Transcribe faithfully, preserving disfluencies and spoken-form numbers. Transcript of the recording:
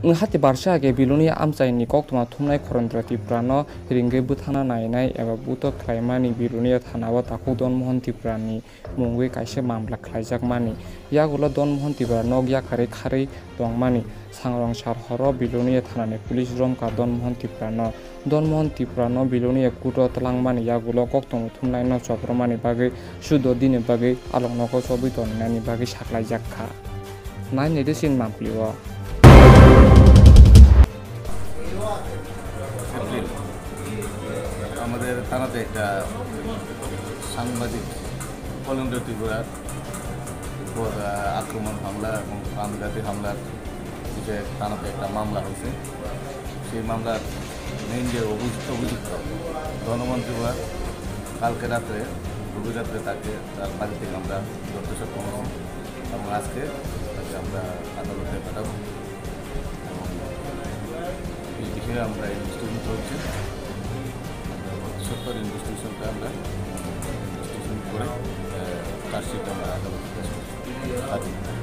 Nwng hati barsa age Bilonia amchaini koktwma thumnai Khorendra Tripura no ringwi bwthana nainai eba buto khlaimani Bilonia thana o takhuk Don Mohan Tripura ni mungwi kaisa mamla khlaijakmani. Yagulo Don Mohan Tripura nok yakarwi kharwi tongmani. Sangrong sar horo Bilonia thanani police romkha Don Mohan Tripura no. Don Mohan Tripura no Bilonia court o twlangmani yagulo koktwma thumnai no choprwmani bagwi sudo dini bagwi alok nogo chobwi tongnani bagwi saklaijak kha. Nai nai de sin mampli o. April আমাদের থানাতে একটা সাংবাদিক কলেন্দ্র ত্রিপুরার উপর, আহ, আক্রমণ, হামলা এবং প্রাণঘাতী হামলার যে থানাতে একটা মামলা হয়েছে। সেই মামলার মেইন যে অভিযুক্ত, অভিযুক্ত ধনমন ত্রিপুরা, কালকে রাত্রে, গভীর রাত্রে তাকে তার বাড়ি থেকে আমরা ধরতে সক্ষম হয়েছি এবং আজকে তাকে আমরা আদালতে পাঠাবো। এবং এই বিষয়ে আমরা ইনভেস্টিগেশন চলছে। আমরা সত্তর ইনভেস্টিগেশনটা আমরা ইনভেস্টিগেশন করে, আহ, চার্জশিট আমরা আদালতে পেশ করব।